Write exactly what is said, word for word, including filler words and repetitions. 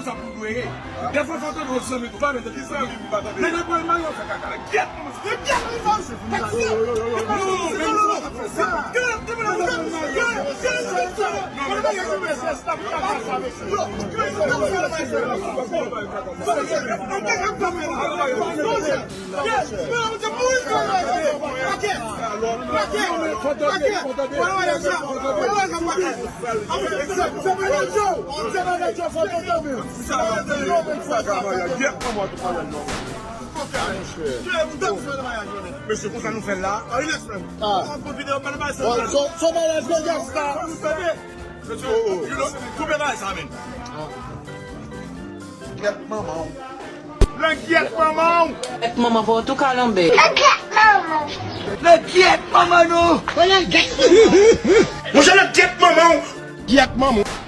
Sa pou dwe ye. Dèfwa fò tande yon zanmi tou, pa mete ki zanmi pou pa tande. Nèg la pral mayo fè kaka la. Gyèt, manman, se gyèt li fè. Mesye, konsa nou fè la. Koupe bagay sa, men. Gyèt manman w. Langyèt manman w. Gyèt manman pa w tou kalanbè. Langyèt manman nou. Monchè, langyèt manman w. Gyèt manman w.